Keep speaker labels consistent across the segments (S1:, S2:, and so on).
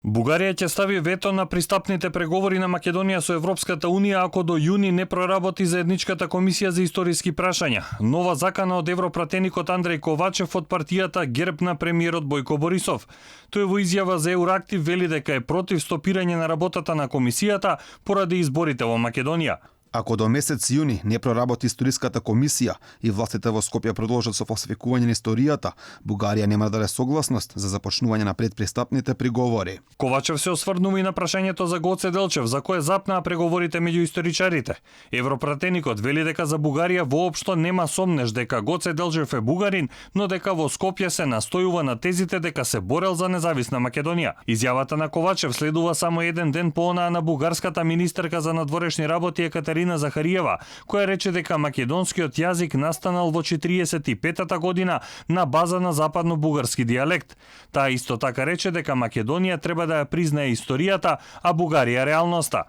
S1: Бугарија ќе стави вето на пристапните преговори на Македонија со Европската Унија ако до јуни не проработи заедничката комисија за историски прашања. Нова закана од европратеникот Андреј Ковачев од партијата ГЕРБ на премиерот Бојко Борисов. Тој во изјава за Еурактив вели дека е против стопирање на работата на комисијата поради изборите во Македонија.
S2: Ако до месец јуни не проработи историската комисија и властите во Скопје продолжат со фалсификување на историјата, Бугарија нема да даде согласност за започнување на предпристапните преговори.
S1: Ковачев се осврнува и на прашањето за Гоце Делчев, за кое запнаа преговорите меѓу историчарите. Европратеникот вели дека за Бугарија воопшто нема сомнеш дека Гоце Делчев е бугарин, но дека во Скопје се настојува на тезите дека се борел за независна Македонија. Изјавата на Ковачев следува само еден ден по онаа на бугарската министерка за надворешни работи Екатерина Захариева, која рече дека македонскиот јазик настанал во 45-та година на база на западно-бугарски дијалект. Таа исто така рече дека Македонија треба да ја признае историјата, а Бугарија реалноста.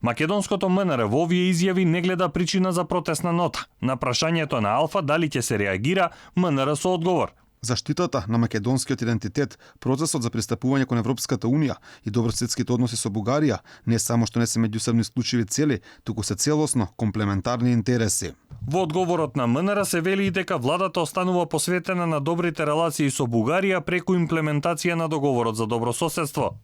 S1: Македонското МНР во овие изјави не гледа причина за протестна нота. На прашањето на Алфа дали ќе се реагира, МНР со одговор.
S2: Заштитата на македонскиот идентитет, процесот за пристапување кон Европската Унија и добрососедските односи со Бугарија не само што не се меѓусебно исклучиви цели, туку се целосно комплементарни интереси.
S1: Во одговорот на МНР се вели и дека владата останува посветена на добрите релации со Бугарија преку имплементација на договорот за добрососедство.